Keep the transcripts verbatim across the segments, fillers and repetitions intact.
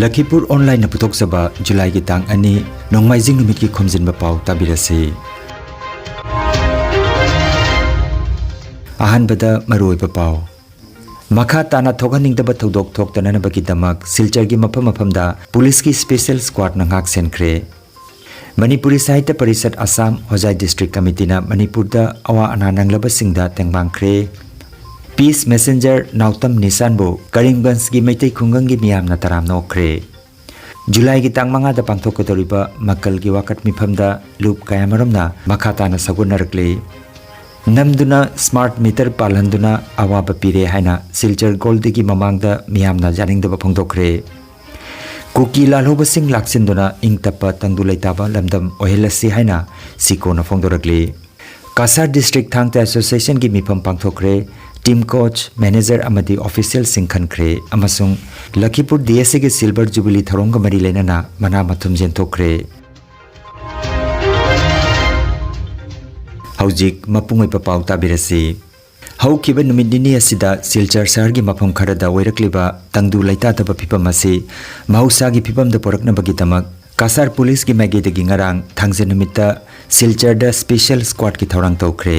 ꯂꯈꯤꯄꯨꯔ ꯑꯣꯟꯂꯥꯏꯟꯅ ꯄꯨꯊꯣꯛꯆꯕ ꯖꯨꯂꯥꯏꯒꯤ ꯇꯥꯡ ꯑꯅꯤ, ꯅꯣꯡꯃꯥꯏꯖꯤꯡ ꯅꯨꯃꯤꯠꯀꯤ ꯈꯣꯝꯖꯤꯟꯕ ꯄꯥꯎ ꯇꯥꯕꯤꯔꯁꯤ꯫ ꯑꯍꯥꯟꯕꯗ ꯃꯔꯨꯑꯣꯏꯕ ꯄꯥꯎ꯫ ꯃꯈꯥ ꯇꯥꯅ ꯊꯣꯛꯍꯟꯅꯤꯡꯗꯕ ꯊꯧꯗꯣꯛ ꯊꯣꯛꯇꯅꯅꯕꯒꯤꯗꯃꯛ ꯁꯤꯜꯆꯔꯒꯤ ꯃꯐꯝ ꯃꯐꯝꯗ ꯄꯨꯂꯤꯁꯀꯤ ꯁ꯭ꯄꯦꯁꯦꯜ ꯁ꯭ꯀ꯭ꯋꯥꯗꯅ ꯉꯥꯛ ꯁꯦꯟꯈ꯭ꯔꯦ꯫ ꯃꯅꯤꯄꯨꯔꯤ ꯁꯥꯍꯤꯇ꯭ꯌ ꯄꯔꯤꯁꯠ ꯑꯁꯥꯝ ꯍꯣꯖꯥꯏ ꯗꯤꯁꯇ꯭ꯔꯤꯛ ꯀꯃꯤꯇꯤꯅ ꯃꯅꯤꯄꯨꯔꯗ ꯑꯋꯥ ꯑꯅꯥ ꯅꯪꯂꯕꯁꯤꯡꯗ ꯇꯦꯡꯕꯥꯡꯈ꯭ꯔꯦ꯫ ꯄꯤꯁ ꯃꯦꯁꯦꯟꯖꯔ ꯅꯥꯎꯇꯝ ꯅꯤꯁꯥꯟꯕꯨ ꯀꯔꯤꯝꯒꯟꯖꯒꯤ ꯃꯩꯇꯩ ꯈꯨꯡꯒꯪꯒꯤ ꯃꯤꯌꯥꯝꯅ ꯇꯔꯥꯝꯅ ꯑꯣꯛꯈ꯭ꯔꯦ꯫ ꯖꯨꯂꯥꯏꯒꯤ ꯇꯥꯡ ꯃꯉꯥꯗ ꯄꯥꯡꯊꯣꯛꯀꯗꯧꯔꯤꯕ ꯃꯀꯜꯒꯤ ꯋꯥꯀꯠ ꯃꯤꯐꯝꯗ ꯂꯨꯞ ꯀꯌꯥꯃꯔꯨꯝꯅ ꯃꯈꯥ ꯇꯥꯅ ꯁꯧꯒꯠꯅꯔꯛꯂꯤ꯫ ꯅꯝꯗꯨꯅ ꯁ꯭ꯃꯥꯔꯠ ꯃꯤꯇꯔ ꯄꯥꯜꯍꯟꯗꯨꯅ ꯑꯋꯥꯕ ꯄꯤꯔꯦ ꯍꯥꯏꯅ ꯁꯤꯜꯆꯔ ꯒꯣꯜꯗꯤꯒꯤ ꯃꯃꯥꯡꯗ ꯃꯤꯌꯥꯝꯅ ꯌꯥꯅꯤꯡꯗꯕ ꯐꯣꯡꯗꯣꯛꯈ꯭ꯔꯦ꯫ ꯀꯨꯀꯤ ꯂꯥꯜꯍꯧꯕꯁꯤꯡ ꯂꯥꯛꯁꯤꯟꯗꯨꯅ ꯏꯪ ꯇꯞꯄ ꯇꯪꯗꯨ ꯂꯩꯇꯥꯕ ꯂꯝꯗꯝ ꯑꯣꯏꯍꯜꯂꯁꯤ ꯍꯥꯏꯅ ꯁꯤꯀꯣꯅ ꯐꯣꯡꯗꯣꯔꯛꯂꯤ꯫ ꯀꯁꯥꯔ ꯗꯤꯁꯇ꯭ꯔꯤꯛ ꯊꯥꯡ ꯇꯥ ꯑꯦꯁꯣꯁꯤꯌꯦꯁꯟꯒꯤ ꯃꯤꯐꯝ ꯄꯥꯡꯊꯣꯛꯈ꯭ꯔꯦ꯫ ꯇꯤꯝ ꯀꯣꯆ, ꯃꯦꯅꯦꯖꯔ ꯑꯃꯗꯤ ꯑꯣꯐꯤꯁꯤꯌꯦꯜꯁꯤꯡ ꯈꯟꯈ꯭ꯔꯦ ꯑꯃꯁꯨꯡ ꯂꯈꯤꯄꯨꯔ ꯗꯤ ꯑꯦꯁ ꯁꯤꯒꯤ ꯁꯤꯜꯚꯔ ꯖꯨꯕꯤꯂꯤ ꯊꯧꯔꯝꯒ ꯃꯔꯤ ꯂꯩꯅꯅ ꯃꯅꯥ ꯃꯊꯨꯝ ꯌꯦꯟꯊꯣꯛꯈ꯭ꯔꯦ꯫ ꯍꯧꯖꯤꯛ ꯃꯄꯨꯡ ꯑꯣꯏꯕ ꯄꯥꯎ ꯇꯥꯕꯤꯔꯁꯤ꯫ ꯍꯧꯈꯤꯕ ꯅꯨꯃꯤꯠ ꯅꯤꯅꯤ ꯑꯁꯤꯗ ꯁꯤꯜꯆꯔ ꯁꯍꯔꯒꯤ ꯃꯐꯝ ꯈꯔꯗ ꯑꯣꯏꯔꯛꯂꯤꯕ ꯇꯪꯗꯨ ꯂꯩꯇꯥꯗꯕ ꯐꯤꯕꯝ ꯑꯁꯤ ꯃꯍꯧꯁꯥꯒꯤ ꯐꯤꯕꯝꯗ ꯄꯨꯔꯛꯅꯕꯒꯤꯗꯃꯛ ꯀꯁꯥꯔ ꯄꯨꯂꯤꯁꯀꯤ ꯃꯥꯏꯀꯩꯗꯒꯤ ꯉꯔꯥꯡ ꯊꯥꯡꯖ ꯅꯨꯃꯤꯠꯇ ꯁꯤꯜꯆꯔꯗ ꯁ꯭ꯄꯦꯁꯦꯜ ꯁ꯭ꯀ꯭ꯋꯥꯗꯀꯤ ꯊꯧꯔꯥꯡ ꯇꯧꯈ꯭ꯔꯦ꯫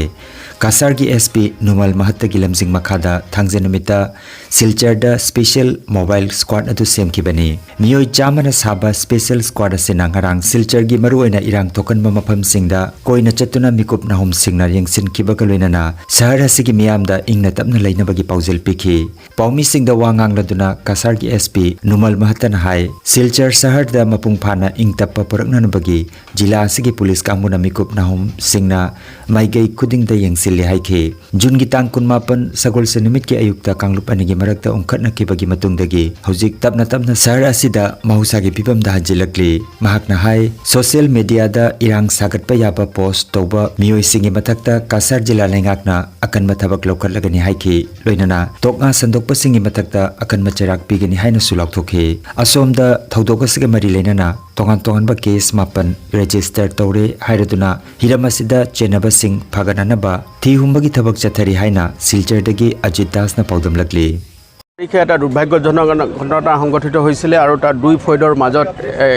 ꯀꯁꯥꯔꯒꯤ ꯑꯦꯁ ꯄꯤ ꯅꯨꯃꯜ ꯃꯍꯠꯇꯒꯤ ꯂꯝꯖꯤꯡ ꯃꯈꯥꯗ ꯊꯥꯡꯖ ꯅꯨꯃꯤꯠꯇ ꯁꯤꯜꯆꯔꯗ ꯁ꯭ꯄꯦꯁꯦꯜ ꯃꯣꯕꯥꯏꯜ ꯁ꯭ꯀ꯭ꯋꯥꯗ ꯑꯗꯨ ꯁꯦꯝꯈꯤꯕꯅꯤ꯫ ꯃꯤꯑꯣꯏ ꯆꯥꯝꯃꯅ ꯁꯥꯕ ꯁ꯭ꯄꯦꯁꯦꯜ ꯁ꯭ꯀ꯭ꯋꯥꯗ ꯑꯁꯤꯅ ꯉꯔꯥꯡ ꯁꯤꯜꯆꯔꯒꯤ ꯃꯔꯨꯑꯣꯏꯅ ꯏꯔꯥꯡ ꯊꯣꯛꯀꯟꯕ ꯃꯐꯝꯁꯤꯡꯗ ꯀꯣꯏꯅ ꯆꯠꯇꯨꯅ ꯃꯤꯀꯨꯞ ꯅꯥꯍꯨꯝꯁꯤꯡꯅ ꯌꯦꯡꯁꯤꯟꯈꯤꯕꯒ ꯂꯣꯏꯅꯅ ꯁꯍꯔ ꯑꯁꯤꯒꯤ ꯃꯤꯌꯥꯝꯗ ꯏꯪꯅ ꯇꯞꯅ ꯂꯩꯅꯕꯒꯤ ꯄꯥꯎꯖꯦꯜ ꯄꯤꯈꯤ꯫ ꯄꯥꯎꯃꯤꯁꯤꯡꯗ ꯋꯥ ꯉꯥꯡꯂꯗꯨꯅ ꯀꯁꯥꯔꯒꯤ ꯑꯦꯁ ꯄꯤ ꯅꯨꯃꯜ ꯃꯍꯠꯇꯅ ꯍꯥꯏ, ꯁꯤꯜꯆꯔ ꯁꯍꯔꯗ ꯃꯄꯨꯡ ꯐꯥꯅ ꯏꯪ ꯇꯞꯄ ꯄꯨꯔꯛꯅꯅꯕꯒꯤ ꯖꯤꯂꯥ ꯑꯁꯤꯒꯤ ꯄꯨꯂꯤꯁ ꯀꯥꯡꯕꯨꯅ ꯃꯤꯀꯨꯞ ꯅꯥꯍꯨꯝꯁꯤꯡꯅ ꯃꯥꯏꯀꯩ ꯈꯨꯗꯤꯡꯗ ꯌꯦꯡꯁꯤꯜꯂꯤ ꯍꯥꯏꯈꯤ꯫ ꯖꯨꯟꯒꯤ ꯇꯥꯡ ꯀꯨꯟꯃꯥꯄꯟ ꯁꯒꯣꯜꯁꯦꯟ ꯅꯨꯃꯤꯠꯀꯤ ꯑꯌꯨꯛꯇ ꯀꯥꯡꯂꯨꯞ ꯑꯅꯤꯒꯤ ꯃꯔꯛꯇ ꯎꯪꯈꯠꯅꯈꯤꯕꯒꯤ ꯃꯇꯨꯡꯗꯒꯤ ꯍꯧꯖꯤꯛ ꯇꯞꯅ ꯇꯞꯅ ꯁꯍꯔ ꯑꯁꯤꯗ ꯃꯍꯧꯁꯥꯒꯤ ꯐꯤꯕꯝꯗ ꯍꯟꯖꯤꯜꯂꯛꯂꯤ꯫ ꯃꯍꯥꯛꯅ ꯍꯥꯏ, ꯁꯣꯁꯤꯌꯦꯜ ꯃꯤꯗꯤꯌꯥꯗ ꯏꯔꯥꯡ ꯁꯥꯒꯠꯄ ꯌꯥꯕ ꯄꯣꯁ꯭ꯠ ꯇꯧꯕ ꯃꯤꯑꯣꯏꯁꯤꯡꯒꯤ ꯃꯊꯛꯇ ꯀꯁꯥꯔ ꯖꯤꯂꯥ ꯂꯩꯉꯥꯛꯅ ꯑꯀꯟꯕ ꯊꯕꯛ ꯂꯧꯈꯠꯂꯒꯅꯤ ꯍꯥꯏꯈꯤ꯫ ꯂꯣꯏꯅꯅ ꯇꯣꯛ ꯉꯥ ꯁꯟꯗꯣꯛꯄꯁꯤꯡꯒꯤ ꯃꯊꯛꯇ ꯑꯀꯟꯕ ꯆꯩꯔꯥꯛ ꯄꯤꯒꯅꯤ ꯍꯥꯏꯅꯁꯨ ꯂꯥꯎꯊꯣꯛꯈꯤ꯫ ꯑꯁꯣꯝꯗ ꯊꯧꯗꯣꯛ ꯑꯁꯤꯒ ꯃꯔꯤ ꯂꯩꯅꯅ ꯇꯣꯉꯥꯟ ꯇꯣꯉꯥꯟꯕ ꯀꯦꯁ ꯃꯥꯄꯟ ꯔꯦꯖꯤꯁꯇꯔ ꯇꯧꯔꯦ ꯍꯥꯏꯔꯗꯨꯅ ꯍꯤꯔꯝ ꯑꯁꯤꯗ ꯆꯦꯟꯅꯕꯁꯤꯡ ꯐꯒꯠꯅꯅꯕ ꯊꯤ ꯍꯨꯝꯕꯒꯤ ꯊꯕꯛ ꯆꯠꯊꯔꯤ ꯍꯥꯏꯅ ꯁꯤꯜꯆꯔꯗꯒꯤ ꯑꯖꯤꯠ ꯗꯥꯁꯅ ꯄꯥꯎꯗꯝꯂꯛꯂꯤ꯫ তাৰিখে এটা দুৰ্ভাগ্যজনক ঘটনা সংঘটিত হৈছিলে আৰু তাত দুই ফৈদৰ মাজত, এ,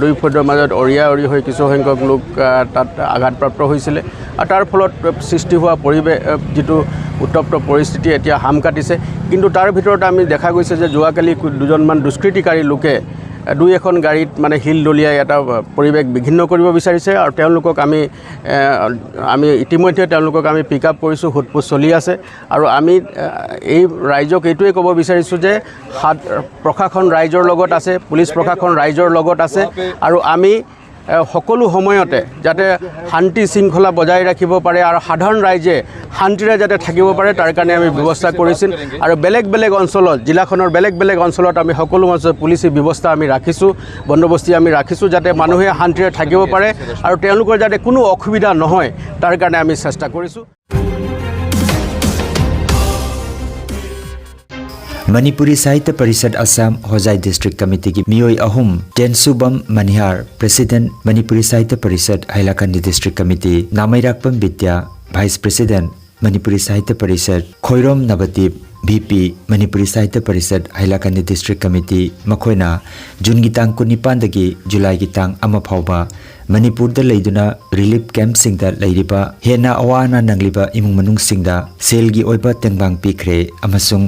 দুই ফৈদৰ মাজত অৰিয়া অৰি হৈ কিছুসংখ্যক লোক, আহ, তাত আঘাতপ্ৰাপ্ত হৈছিলে আৰু তাৰ ফলত সৃষ্টি হোৱা পৰিৱেশ, আহ, যিটো উত্তপ্ত পৰিস্থিতি, এতিয়া হাম কাটিছে। কিন্তু তাৰ ভিতৰত আমি দেখা গৈছে যে যোৱাকালি কু-, দুজনমান দুষ্কৃতিকাৰী লোকে, আহ, দুই এখন গাড়ীত মানে শিল দলিয়াই এটা, আহ, পৰিৱেশ বিঘিন্ন কৰিব বিচাৰিছে আৰু তেওঁলোকক আমি, আহ, আমি ইতিমধ্যে তেওঁলোকক আমি পিক আপ কৰিছোঁ, সোধপোছ চলি আছে। আৰু আমি, আহ, এই ৰাইজক এইটোৱে ক'ব বিচাৰিছোঁ যে সাত-, প্ৰশাসন ৰাইজৰ লগত আছে, পুলিচ প্ৰশাসন ৰাইজৰ লগত আছে আৰু আমি, আহ, সকলো সময়তে যাতে শান্তি শৃংখলা বজাই ৰাখিব পাৰে আৰু সাধাৰণ ৰাইজে শান্তিৰে যাতে থাকিব পাৰে, তাৰ কাৰণে আমি ব্যৱস্থা কৰিছিল। আৰু বেলেগ বেলেগ অঞ্চলত, জিলাখনৰ বেলেগ বেলেগ অঞ্চলত আমি সকলো অঞ্চলত পুলিচী ব্যৱস্থা আমি ৰাখিছোঁ, বন্দোবস্তি আমি ৰাখিছোঁ, যাতে মানুহে শান্তিৰে থাকিব পাৰে আৰু তেওঁলোকৰ যাতে কোনো অসুবিধা নহয়, তাৰ কাৰণে আমি চেষ্টা কৰিছোঁ। ꯃꯅꯤꯄꯨꯔꯤ ꯁꯥꯍꯤꯇ꯭ꯌ ꯄꯔꯤꯁꯠ ꯑꯁꯥꯝ ꯍꯣꯖꯥꯏ ꯗꯤꯁꯇ꯭ꯔꯤꯛ ꯀꯃꯤꯇꯤꯒꯤ ꯃꯤꯑꯣꯏ ꯑꯍꯨꯝ, Tensubam Manihar, president, Manipuri Sahitya Parishad Hailakandi district committee, Nameirakpam Bidya, vice president, Manipuri Sahitya Parishad, Khoirom Nabadip, V P, Manipuri Sahitya Parishad Hailakandi district committee, ꯃꯈꯣꯏꯅ ꯖꯨꯟꯒꯤ ꯇꯥꯡ ꯀꯨꯟꯅꯤꯄꯥꯟꯗꯒꯤ ꯖꯨꯂꯥꯏꯒꯤ ꯇꯥꯡ ꯑꯃ ꯐꯥꯎꯕ ꯃꯅꯤꯄꯨꯔꯗ ꯂꯩꯗꯨꯅ ꯔꯤꯂꯤꯐ ꯀꯦꯝꯞꯁꯤꯡꯗ ꯂꯩꯔꯤꯕ ꯍꯦꯟꯅ ꯑꯋꯥ ꯑꯅꯥ ꯅꯪꯂꯤꯕ ꯏꯃꯨꯡ ꯃꯅꯨꯡꯁꯤꯡꯗ ꯁꯦꯜꯒꯤ ꯑꯣꯏꯕ ꯇꯦꯡꯕꯥꯡ ꯄꯤꯈ꯭ꯔꯦ ꯑꯃꯁꯨꯡ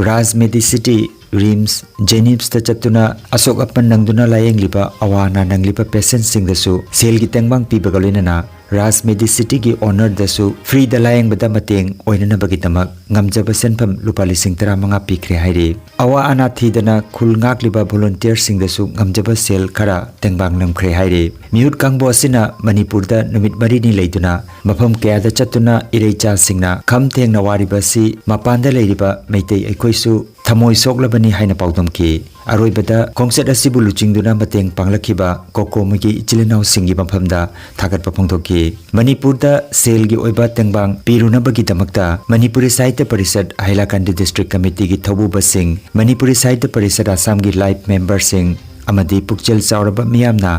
ꯔꯥꯖ ꯃꯦꯗꯤꯁꯤꯇꯤ, ꯔꯤꯝꯁ, ꯖꯦꯅꯤꯝꯁꯇ ꯆꯠꯇꯨꯅ ꯑꯁꯣꯛ ꯑꯄꯟ ꯅꯪꯗꯨꯅ ꯂꯥꯌꯦꯡꯂꯤꯕ ꯑꯋꯥ ꯑꯅꯥ ꯅꯪꯂꯤꯕ ꯄꯦꯁꯦꯟꯠꯁꯤꯡꯗꯁꯨ ꯁꯦꯜꯒꯤ ꯇꯦꯡꯕꯥꯡ ꯄꯤꯕꯒ ꯂꯣꯏꯅꯅ ꯔꯥꯖ ꯃꯦꯗꯤꯁꯤꯇꯤꯒꯤ ꯑꯣꯅꯔꯗꯁꯨ ꯐ꯭ꯔꯤꯗ ꯂꯥꯌꯦꯡꯕꯗ ꯃꯇꯦꯡ ꯑꯣꯏꯅꯅꯕꯒꯤꯗꯃꯛ ꯉꯝꯖꯕ ꯁꯦꯟꯐꯝ ꯂꯨꯄꯥ ꯂꯤꯁꯤꯡ ꯇꯔꯥꯃꯉꯥ ꯄꯤꯈ꯭ꯔꯦ ꯍꯥꯏꯔꯤ꯫ ꯑꯋꯥ ꯑꯅꯥ ꯊꯤꯗꯅ ꯈꯨꯜ ꯉꯥꯛꯂꯤꯕ ꯚꯣꯂꯨꯟꯇꯤꯌꯔꯁꯤꯡꯗꯁꯨ ꯉꯝꯖꯕ ꯁꯦꯜ ꯈꯔ ꯇꯦꯡꯕꯥꯡ ꯅꯝꯈ꯭ꯔꯦ ꯍꯥꯏꯔꯤ꯫ ꯃꯤꯍꯨꯠ ꯀꯥꯡꯕꯨ ꯑꯁꯤꯅ ꯃꯅꯤꯄꯨꯔꯗ ꯅꯨꯃꯤꯠ ꯃꯔꯤꯅꯤ ꯂꯩꯗꯨꯅ ꯃꯐꯝ ꯀꯌꯥꯗ ꯆꯠꯇꯨꯅ ꯏꯔꯩꯆꯥꯁꯤꯡꯅ ꯈꯝ ꯊꯦꯡꯅ ꯋꯥꯔꯤꯕ ꯑꯁꯤ ꯃꯄꯥꯟꯗ ꯂꯩꯔꯤꯕ ꯃꯩꯇꯩ ꯑꯩꯈꯣꯏꯁꯨ ꯊꯃꯣꯏ ꯁꯣꯛꯂꯕꯅꯤ ꯍꯥꯏꯅ ꯄꯥꯎꯗꯝꯈꯤ꯫ ꯑꯔꯣꯏꯕꯗ ꯈꯣꯡꯆꯠ ꯑꯁꯤꯕꯨ ꯂꯨꯆꯤꯡꯗꯨꯅ ꯃꯇꯦꯡ ꯄꯥꯡꯂꯛꯈꯤꯕ ꯀꯣꯀꯣꯃꯤꯒꯤ ꯏꯆꯤꯜ ꯏꯅꯥꯎꯁꯤꯡꯒꯤ ꯃꯐꯝꯗ ꯊꯥꯒꯠꯄ ꯐꯣꯡꯗꯣꯛꯈꯤ꯫ ꯃꯅꯤꯄꯨꯔꯗ ꯁꯦꯜꯒꯤ ꯑꯣꯏꯕ ꯇꯦꯡꯕꯥꯡ ꯄꯤꯔꯨꯅꯕꯒꯤꯗꯃꯛꯇ ꯃꯅꯤꯄꯨꯔꯤ ꯁꯥꯍꯤꯇ꯭ꯌ ꯄꯔꯤꯁꯠ ꯍꯥꯏꯂꯥꯀꯟꯗꯤ ꯗꯤꯁꯇ꯭ꯔꯤꯛ ꯀꯃꯤꯇꯤꯒꯤ ꯊꯧꯕꯨꯕꯁꯤꯡ, ꯃꯅꯤꯄꯨꯔꯤ ꯁꯥꯍꯤꯇ꯭ꯌ ꯄꯔꯤꯁꯠ ꯑꯁꯥꯝꯒꯤ ꯂꯥꯏꯐ ꯃꯦꯝꯕꯔꯁꯤꯡ, ꯑꯃꯗꯤ ꯄꯨꯛꯆꯦꯜ ꯆꯥꯎꯔꯕ ꯃꯤꯌꯥꯝꯅ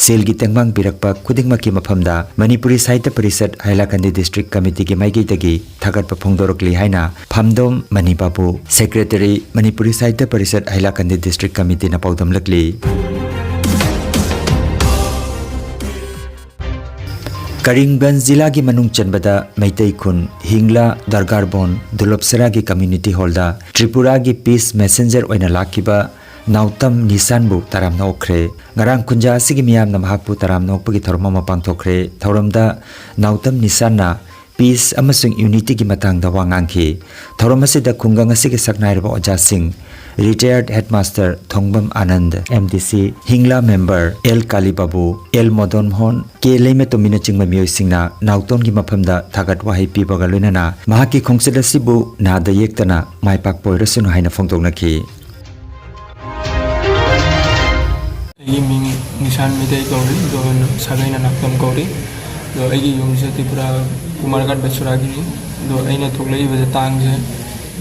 ꯁꯦꯜꯒꯤ ꯇꯦꯡꯕꯥꯡ ꯄꯤꯔꯛꯄ ꯈꯨꯗꯤꯡꯃꯛꯀꯤ ꯃꯐꯝꯗ ꯃꯅꯤꯄꯨꯔꯤ ꯁꯥꯍꯤꯇ꯭ꯌ ꯄꯔꯤꯁꯠ ꯍꯥꯏꯂꯥꯀꯟꯗꯤ ꯗꯤꯁꯇ꯭ꯔꯤꯛ ꯀꯃꯤꯇꯤꯒꯤ ꯃꯥꯏꯀꯩꯗꯒꯤ ꯊꯥꯒꯠꯄ ꯐꯣꯡꯗꯣꯔꯛꯂꯤ ꯍꯥꯏꯅ ꯐꯝꯗꯣꯝ ꯃꯅꯤꯕꯥꯕꯨ, ꯁꯦꯀ꯭ꯔꯦꯇꯔꯤ, ꯃꯅꯤꯄꯨꯔꯤ ꯁꯥꯍꯤꯇ꯭ꯌ ꯄꯔꯤꯁꯠ ꯍꯥꯏꯂꯥꯀꯟꯗꯤ ꯗꯤꯁꯇ꯭ꯔꯤꯛ ꯀꯃꯤꯇꯤꯅ ꯄꯥꯎꯗꯝꯂꯛꯂꯤ꯫ ꯀꯔꯤꯝꯒꯟꯖ ꯖꯤꯂꯥꯒꯤ ꯃꯅꯨꯡ ꯆꯟꯕꯗ ꯃꯩꯇꯩ ꯈꯨꯟ ꯍꯤꯡꯂꯥ ꯗꯔꯒꯥꯔꯕꯣꯟ ꯗꯨꯂꯣꯞꯁꯔꯥꯒꯤ ꯀꯝꯃ꯭ꯌꯨꯅꯤꯇꯤ ꯍꯣꯜꯗ ꯇ꯭ꯔꯤꯄꯨꯔꯥꯒꯤ ꯄꯤꯁ ꯃꯦꯁꯦꯟꯖꯔ ꯑꯣꯏꯅ ꯂꯥꯛꯈꯤꯕ ꯅꯥꯎꯇꯝ ꯅꯤꯁꯥꯟꯕꯨ ꯇꯔꯥꯝꯅ ꯑꯣꯛꯈ꯭ꯔꯦ꯫ ꯉꯔꯥꯡ ꯈꯨꯟꯖꯥ ꯑꯁꯤꯒꯤ ꯃꯤꯌꯥꯝꯅ ꯃꯍꯥꯛꯄꯨ ꯇꯔꯥꯝꯅ ꯑꯣꯛꯄꯒꯤ ꯊꯧꯔꯝ ꯑꯃ ꯄꯥꯡꯊꯣꯛꯈ꯭ꯔꯦ꯫ ꯊꯧꯔꯝꯗ ꯅꯥꯎꯇꯝ ꯅꯤꯁꯥꯟꯅ ꯄꯤꯁ ꯑꯃꯁꯨꯡ ꯌꯨꯅꯤꯇꯤꯒꯤ ꯃꯇꯥꯡꯗ ꯋꯥ ꯉꯥꯡꯈꯤ꯫ ꯊꯧꯔꯝ ꯑꯁꯤꯗ ꯈꯨꯡꯒꯪ ꯑꯁꯤꯒꯤ ꯁꯛꯅꯥꯏꯔꯕ ꯑꯣꯖꯥꯁꯤꯡ, ꯔꯤꯇꯥꯌꯔꯗ ꯍꯦꯗꯃꯥꯁꯇꯔ ꯊꯣꯡꯕꯝ ꯑꯥꯅꯟꯗ, ꯑꯦꯝ ꯗꯤ ꯁꯤ, ꯍꯤꯡꯂꯥ ꯃꯦꯝꯕꯔ ꯑꯦꯜ ꯀꯥꯂꯤꯕꯥꯕꯨ, ꯑꯦꯜ ꯃꯣꯗꯣꯟ ꯃꯣꯍꯟ, ꯀꯦ ꯂꯩꯃꯇꯣꯝꯕꯤꯅꯆꯤꯡꯕ ꯃꯤꯑꯣꯏꯁꯤꯡꯅ ꯅꯥꯎꯇꯣꯟꯒꯤ ꯃꯐꯝꯗ ꯊꯥꯒꯠ ꯋꯥꯍꯩ ꯄꯤꯕꯒ ꯂꯣꯏꯅꯅ ꯃꯍꯥꯛꯀꯤ ꯈꯣꯡꯆꯠ ꯑꯁꯤꯕꯨ ꯅꯥꯗ ꯌꯦꯛꯇꯅ ꯃꯥꯏ ꯄꯥꯛꯄ ꯑꯣꯏꯔꯁꯅꯨ ꯍꯥꯏꯅ ꯐꯣꯡꯗꯣꯛꯅꯈꯤ꯫ ꯑꯩꯒꯤ ꯃꯤꯡ ꯅꯤꯁꯥꯟ ꯃꯩꯇꯩ ꯀꯧꯏ, ꯑꯗꯣ ꯁꯥꯒꯩꯅ ꯅꯥꯎꯇꯣꯟ ꯀꯧꯏ꯫ ꯑꯗꯣ ꯑꯩꯒꯤ ꯌꯨꯝꯁꯦ ꯇ꯭ꯔꯤꯄꯨꯔꯥ ꯀꯨꯃꯥꯔꯘꯥꯠ ꯕꯦꯁꯣꯔꯥꯒꯤꯅꯤ꯫ ꯑꯗꯣ ꯑꯩꯅ ꯊꯣꯛꯂꯛꯏꯕꯁꯦ ꯇꯥꯡꯁꯦ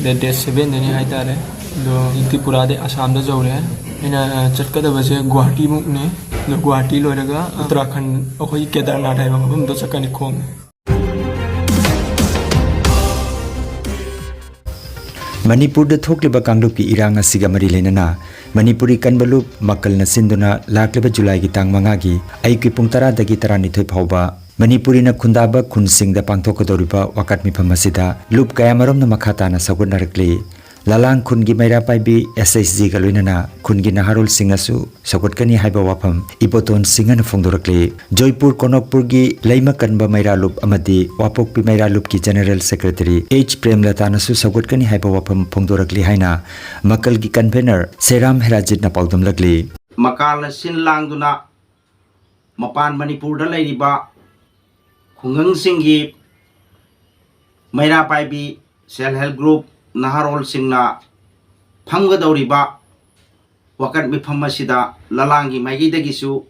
ꯗꯦꯠ ꯁꯕꯦꯟꯗꯅꯤ ꯍꯥꯏꯇꯥꯔꯦ꯫ ꯑꯗꯣ ꯑꯩ ꯇ꯭ꯔꯤꯄꯨꯔꯥꯗꯩ ꯑꯁꯥꯝꯗ ꯌꯧꯔꯦ꯫ ꯑꯩꯅ ꯆꯠꯀꯗꯕꯁꯦ ꯒꯨꯋꯥꯍꯥꯇꯤꯃꯨꯛꯅꯦ꯫ ꯑꯗꯣ ꯒꯨꯋꯥꯍꯥꯇꯤ ꯂꯣꯏꯔꯒ ꯎꯠꯇꯔꯥꯈꯟ, ꯑꯩꯈꯣꯏꯒꯤ ꯀꯦꯗꯔꯅꯥꯊ ꯍꯥꯏꯕ ꯃꯐꯝꯗꯣ ꯆꯠꯀꯅꯤ ꯈꯣꯡꯅ꯫ ꯃꯅꯤꯄꯨꯔꯗ ꯊꯣꯛꯂꯤꯕ ꯀꯥꯡꯂꯨꯞꯀꯤ ꯏꯔꯥꯡ ꯑꯁꯤꯒ ꯃꯔꯤ ꯂꯩꯅꯅ ꯃꯅꯤꯄꯨꯔꯤ ꯀꯟꯕ ꯂꯨꯞ ꯃꯀꯜꯅ ꯁꯤꯟꯗꯨꯅ ꯂꯥꯛꯂꯤꯕ ꯖꯨꯂꯥꯏꯒꯤ ꯇꯥꯡ ꯃꯉꯥꯒꯤ ꯑꯌꯨꯛꯀꯤ ꯄꯨꯡ ꯇꯔꯥꯗꯒꯤ ꯇꯔꯥꯅꯤꯊꯣꯏ ꯐꯥꯎꯕ ꯃꯅꯤꯄꯨꯔꯤꯅ ꯈꯨꯟꯗꯥꯕ ꯈꯨꯟꯁꯤꯡꯗ ꯄꯥꯡꯊꯣꯛꯀꯗꯧꯔꯤꯕ ꯋꯥꯀꯠ ꯃꯤꯐꯝ ꯑꯁꯤꯗ ꯂꯨꯞ ꯀꯌꯥꯃꯔꯨꯝꯅ ꯃꯈꯥ ꯇꯥꯅ ꯁꯧꯒꯠꯅꯔꯛꯂꯤ꯫ ꯂꯂꯥꯡ ꯈꯨꯟꯒꯤ ꯃꯩꯔꯥ ꯄꯥꯏꯕꯤ ꯑꯦꯁ ꯑꯩꯆ ꯖꯤꯒ ꯂꯣꯏꯅꯅ ꯈꯨꯟꯒꯤ ꯅꯍꯥꯔꯣꯜꯁꯤꯡꯅꯁꯨ ꯁꯧꯒꯠꯀꯅꯤ ꯍꯥꯏꯕ ꯋꯥꯐꯝ ꯏꯕꯣꯇꯣꯟ ꯁꯤꯡꯍꯅ ꯐꯣꯡꯗꯣꯔꯛꯂꯤ꯫ ꯖꯣꯏꯄꯨꯔ ꯀꯣꯅꯣꯛꯄꯨꯔꯒꯤ ꯂꯩꯃ ꯀꯟꯕ ꯃꯩꯔꯥ ꯂꯨꯞ ꯑꯃꯗꯤ ꯋꯥꯄꯣꯛꯄꯤ ꯃꯩꯔꯥ ꯂꯨꯞꯀꯤ ꯖꯦꯅꯔꯦꯜ ꯁꯦꯀ꯭ꯔꯦꯇꯔꯤ ꯑꯩꯆ ꯄ꯭ꯔꯦꯝꯂꯇꯥꯅꯁꯨ ꯁꯧꯒꯠꯀꯅꯤ ꯍꯥꯏꯕ ꯋꯥꯐꯝ ꯐꯣꯡꯗꯣꯔꯛꯂꯤ ꯍꯥꯏꯅ ꯃꯀꯜꯒꯤ ꯀꯟꯚꯦꯅꯔ ꯁꯦꯔꯥꯝ ꯍꯦꯔꯥꯖꯤꯠꯅ ꯄꯥꯎꯗꯝꯂꯛꯂꯤ꯫ ꯃꯀꯥꯜꯅ ꯁꯤꯟ ꯂꯥꯡꯗꯨꯅ ꯃꯄꯥꯟ ꯃꯅꯤꯄꯨꯔꯗ ꯂꯩꯔꯤꯕ ꯈꯨꯡꯒꯪꯁꯤꯡꯒꯤ ꯃꯩꯔꯥ ꯄꯥꯏꯕꯤ, ꯁꯦꯜꯐ ꯍꯦꯜꯞ ꯒ꯭ꯔꯨꯞ ꯅꯍꯥꯔꯣꯜꯁꯤꯡꯅ ꯐꯝꯒꯗꯧꯔꯤꯕ ꯋꯥꯀꯠ ꯃꯤꯐꯝ ꯑꯁꯤꯗ ꯂꯂꯥꯡꯒꯤ ꯃꯥꯏꯀꯩꯗꯒꯤꯁꯨ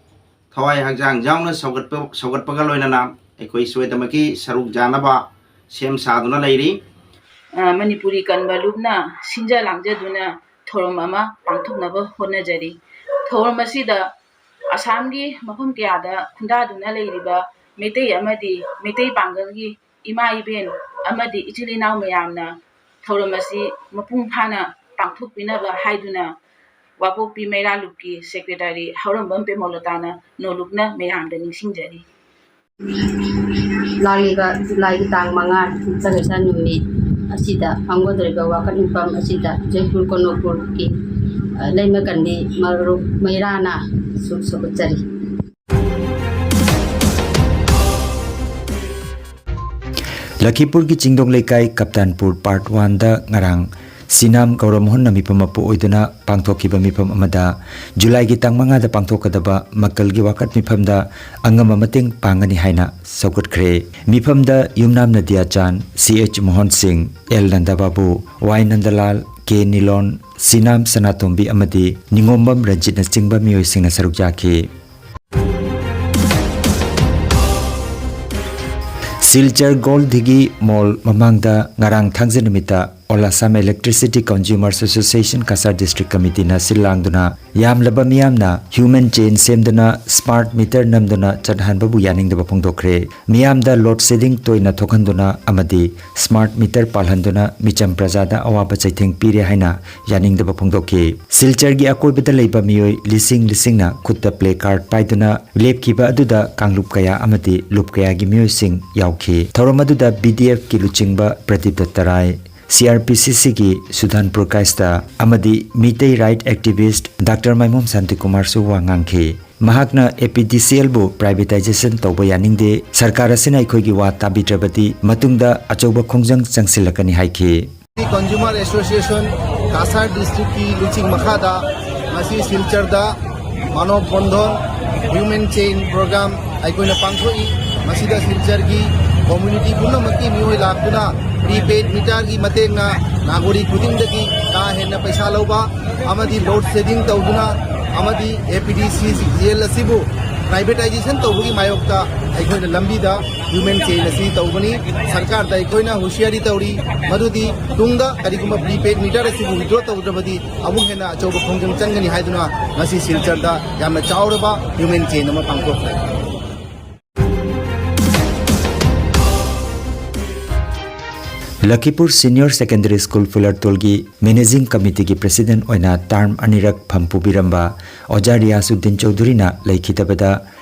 ꯊꯋꯥꯏ ꯍꯛꯆꯥꯡ ꯌꯥꯎꯅ ꯁꯧꯒꯠꯄ, ꯁꯧꯒꯠꯄꯒ ꯂꯣꯏꯅꯅ ꯑꯩꯈꯣꯏ ꯁꯣꯏꯗꯅꯃꯛꯀꯤ ꯁꯔꯨꯛ ꯌꯥꯅꯕ ꯁꯦꯝ ꯁꯥꯗꯨꯅ ꯂꯩꯔꯤ꯫ ꯑ, ꯃꯅꯤꯄꯨꯔꯤ ꯀꯟꯕ ꯂꯨꯞꯅ ꯁꯤꯟꯖ ꯂꯥꯡꯖꯗꯨꯅ ꯊꯧꯔꯝ ꯑꯃ ꯄꯥꯡꯊꯣꯛꯅꯕ ꯍꯣꯠꯅꯖꯔꯤ꯫ ꯊꯧꯔꯝ ꯑꯁꯤꯗ ꯑꯁꯥꯝꯒꯤ ꯃꯐꯝ ꯀꯌꯥꯗ ꯈꯨꯟꯗꯥꯗꯨꯅ ꯂꯩꯔꯤꯕ ꯃꯩꯇꯩ ꯑꯃꯗꯤ ꯃꯩꯇꯩ ꯄꯥꯡꯒꯜꯒꯤ ꯏꯃꯥ ꯏꯕꯦꯟ ꯑꯃꯗꯤ ꯏꯆꯤꯜ ꯏꯅꯥꯎ ꯃꯌꯥꯝꯅ ꯊꯧꯔꯝ ꯑꯁꯤ ꯃꯄꯨꯡ ꯐꯥꯅ ꯄꯥꯡꯊꯣꯛꯄꯤꯅꯕ ꯍꯥꯏꯗꯨꯅ ꯋꯥꯄꯣꯛꯄꯤ ꯃꯩꯔꯥ ꯂꯨꯞꯀꯤ ꯁꯦꯀ꯭ꯔꯦꯇꯔꯤ ꯍꯧꯔꯝꯕꯝ ꯄꯦꯃꯣꯂꯇꯥꯅ ꯅꯣꯂꯨꯛꯅ ꯃꯌꯥꯝꯗ ꯅꯤꯡꯁꯤꯡꯖꯔꯤ꯫ ꯂꯥꯛꯂꯤꯕ ꯖꯨꯂꯥꯏꯒꯤ ꯇꯥꯡ ꯃꯉꯥ ꯌꯨꯝꯁꯀꯩꯁ ꯅꯨꯃꯤꯠ ꯑꯁꯤꯗ ꯐꯝꯒꯗꯧꯔꯤꯕ ꯋꯥꯀꯠ ꯃꯤꯐꯝ ꯑꯁꯤꯗ ꯖꯣꯏꯄꯨꯔ ꯀꯣꯅꯣꯄꯨꯔꯒꯤ, ꯑ, ꯂꯩꯃꯀꯟꯗꯤ ꯃꯔꯨꯞ ꯃꯩꯔꯥꯅ ꯁꯨ-, ꯁꯧꯒꯠꯆꯔꯤ꯫ ꯂꯈꯤꯄꯨꯔꯒꯤ ꯆꯤꯡꯗꯣꯡ ꯂꯩꯀꯥꯏ ꯀꯞꯇꯥꯟꯄꯨꯔ ꯄꯥꯔꯠ ꯋꯥꯟꯗ ꯉꯔꯥꯡ ꯁꯤꯅꯥꯝ ꯒꯧꯔꯃꯣꯍꯟꯅ ꯃꯤꯐꯝ ꯃꯄꯨ ꯑꯣꯏꯗꯨꯅ ꯄꯥꯡꯊꯣꯛꯈꯤꯕ ꯃꯤꯐꯝ ꯑꯃꯗ ꯖꯨꯂꯥꯏꯒꯤ ꯇꯥꯡ ꯃꯉꯥꯗ ꯄꯥꯡꯊꯣꯛꯀꯗꯕ ꯃꯀꯜꯒꯤ ꯋꯥꯀꯠ ꯃꯤꯐꯝꯗ ꯑꯉꯝꯕ ꯃꯇꯦꯡ ꯄꯥꯡꯒꯅꯤ ꯍꯥꯏꯅ ꯁꯧꯒꯠꯈ꯭ꯔꯦ꯫ ꯃꯤꯐꯝꯗ ꯌꯨꯝꯅꯥꯝ ꯅꯗꯤꯌꯥꯆꯥꯟ, ꯁꯤ ꯑꯩꯆ ꯃꯣꯍꯟ ꯁꯤꯡ, ꯑꯦꯜ ꯅꯟꯗꯕꯥꯕꯨ, ꯋꯥꯏ ꯅꯟꯗꯂꯥꯜ, ꯀꯦ ꯅꯤꯂꯣꯟ, ꯁꯤꯅꯥꯝ ꯁꯅꯥꯇꯣꯝꯕꯤ ꯑꯃꯗꯤ ꯅꯤꯉꯣꯝꯕꯝ ꯔꯟꯖꯤꯠꯅꯆꯤꯡꯕ ꯃꯤꯑꯣꯏꯁꯤꯡꯅ ꯁꯔꯨꯛ ꯌꯥꯈꯤ꯫ ꯁꯤꯜꯆꯔ ꯒꯣꯜ ꯙꯤꯒꯤ ꯃꯣꯜ ꯃꯃꯥꯡꯗ ꯉꯔꯥꯡ ꯊꯥꯡꯖ ꯅꯨꯃꯤꯠꯇ All Assam Electricity Consumers Association Cachar District Committeeꯅ ꯁꯤꯜ ꯂꯥꯡꯗꯨꯅ ꯌꯥꯝꯂꯕ ꯃꯤꯌꯥꯝꯅ human chain ꯁꯦꯝꯗꯨꯅ smart meter ꯅꯝꯗꯨꯅ ꯆꯠꯍꯟꯕꯕꯨ ꯌꯥꯅꯤꯡꯗꯕ ꯐꯣꯡꯗꯣꯛꯈ꯭ꯔꯦ꯫ ꯃꯤꯌꯥꯝꯗ load shedding ꯇꯣꯏꯅ ꯊꯣꯛꯍꯟꯗꯨꯅ ꯑꯃꯗꯤ smart meter ꯄꯥꯜꯍꯟꯗꯨꯅ ꯃꯤꯆꯝ ꯄ꯭ꯔꯖꯥꯗ ꯑꯋꯥꯕ ꯆꯩꯊꯦꯡ ꯄꯤꯔꯦ ꯍꯥꯏꯅ ꯌꯥꯅꯤꯡꯗꯕ ꯐꯣꯡꯗꯣꯛꯈꯤ꯫ ꯁꯤꯜꯆꯔꯒꯤ ꯑꯀꯣꯏꯕꯗ ꯂꯩꯕ ꯃꯤꯑꯣꯏ ꯂꯤꯁꯤꯡ ꯂꯤꯁꯤꯡꯅ ꯈꯨꯠꯇ placard ꯄꯥꯏꯗꯨꯅ ꯂꯦꯞꯈꯤꯕ ꯑꯗꯨꯗ ꯀꯥꯡꯂꯨꯞ ꯀꯌꯥ ꯑꯃꯗꯤ ꯂꯨꯞ ꯀꯌꯥꯒꯤ ꯃꯤꯑꯣꯏꯁꯤꯡ ꯌꯥꯎꯈꯤ꯫ ꯊꯧꯔꯝ ꯑꯗꯨꯗ BDFꯀꯤ ꯂꯨꯆꯤꯡꯕ ꯄ꯭ꯔꯗꯤꯞ ꯗꯠꯇ ꯔꯥꯏ, CRPCCꯒꯤ ꯁꯨꯙꯥꯟ ꯄ꯭ꯔꯀꯥꯁꯇ ꯑꯃꯗꯤ ꯃꯤꯇꯩ right activist ꯗꯥꯛꯇꯔ ꯃꯥꯏꯃꯣꯝ ꯁꯥꯟꯇꯤꯀꯨꯃꯥꯔꯁꯨ ꯋꯥ ꯉꯥꯡꯈꯤ꯫ ꯃꯍꯥꯛꯅ APDCLꯕꯨ privatization ꯇꯧꯕ ꯌꯥꯅꯤꯡꯗꯦ, ꯁꯔꯀꯥꯔ ꯑꯁꯤꯅ ꯑꯩꯈꯣꯏꯒꯤ ꯋꯥ ꯇꯥꯕꯤꯗ꯭ꯔꯕꯗꯤ ꯃꯇꯨꯡꯗ ꯑꯆꯧꯕ ꯈꯣꯡꯖꯪ ꯆꯪꯁꯤꯜꯂꯛꯀꯅꯤ ꯍꯥꯏꯈꯤ꯫ Consumer Association ꯀꯁꯥꯔ Districtꯀꯤ ꯂꯨꯆꯤꯡ ꯃꯈꯥꯗ ꯉꯁꯤ ꯁꯤꯜꯆꯔꯗ ꯃꯥꯅꯣꯕ ꯕꯟꯙꯟ human chain program ꯑꯩꯈꯣꯏꯅ ꯄꯥꯡꯊꯣꯛꯏ꯫ ꯃꯁꯤꯗ ꯁꯤꯜꯆꯔꯒꯤ community ꯄꯨꯝꯅꯃꯛꯀꯤ ꯃꯤꯑꯣꯏ ꯂꯥꯛꯇꯨꯅ prepaid meterꯒꯤ ꯃꯇꯦꯡꯅ ꯅꯥꯒꯣꯔꯤꯛ ꯈꯨꯗꯤꯡꯗꯒꯤ ꯀꯥ ꯍꯦꯟꯅ ꯄꯩꯁꯥ ꯂꯧꯕ ꯑꯃꯗꯤ load shedding ꯇꯧꯗꯨꯅ ꯑꯃꯗꯤ APDCL ꯑꯁꯤꯕꯨ ꯄ꯭ꯔꯥꯏꯚꯦꯇꯥꯏꯖꯦꯁꯟ ꯇꯧꯕꯒꯤ ꯃꯥꯌꯣꯛꯇ ꯑꯩꯈꯣꯏꯅ ꯂꯝꯕꯤꯗ ꯍ꯭ꯌꯨꯃꯦꯟ ꯆꯦꯟ ꯑꯁꯤ ꯇꯧꯕꯅꯤ꯫ ꯁꯔꯀꯥꯔꯗ ꯑꯩꯈꯣꯏꯅ ꯍꯨꯁꯤꯌꯥꯔꯤ ꯇꯧꯔꯤ, ꯃꯗꯨꯗꯤ ꯇꯨꯡꯗ ꯀꯔꯤꯒꯨꯝꯕ ꯄ꯭ꯔꯤꯄꯦꯗ ꯃꯤꯇꯔ ꯑꯁꯤꯕꯨ ꯋꯤꯗ꯭ꯔꯣ ꯇꯧꯗ꯭ꯔꯕꯗꯤ ꯑꯃꯨꯛ ꯍꯦꯟꯅ ꯑꯆꯧꯕ ꯈꯣꯡꯖꯪ ꯆꯪꯒꯅꯤ ꯍꯥꯏꯗꯨꯅ ꯉꯁꯤ ꯁꯤꯜꯆꯔꯗ ꯌꯥꯝꯅ ꯆꯥꯎꯔꯕ ꯍ꯭ꯌꯨꯃꯦꯟ ꯆꯦꯟ ꯑꯃ ꯄꯥꯡꯊꯣꯛꯈ꯭ꯔꯦ꯫ ꯂꯈꯤꯄꯨꯔ ꯁꯤꯅꯤꯌꯔ ꯁꯦꯀꯦꯟꯗꯔꯤ ꯁ꯭ꯀꯨꯜ ꯐꯨꯂꯔꯇꯣꯜꯒꯤ ꯃꯦꯅꯦꯖꯤꯡ ꯀꯃꯤꯇꯤꯒꯤ ꯄ꯭ꯔꯦꯁꯤꯗꯦꯟꯠ ꯑꯣꯏꯅ ꯇꯥꯔꯝ ꯑꯅꯤꯔꯛ ꯐꯝ ꯄꯨꯕꯤꯔꯝꯕ ꯑꯣꯖꯥ ꯔꯤꯌꯥꯁꯨꯗꯤꯟ ꯆꯧꯙꯨꯔꯤꯅ ꯂꯩꯈꯤꯗꯕꯗ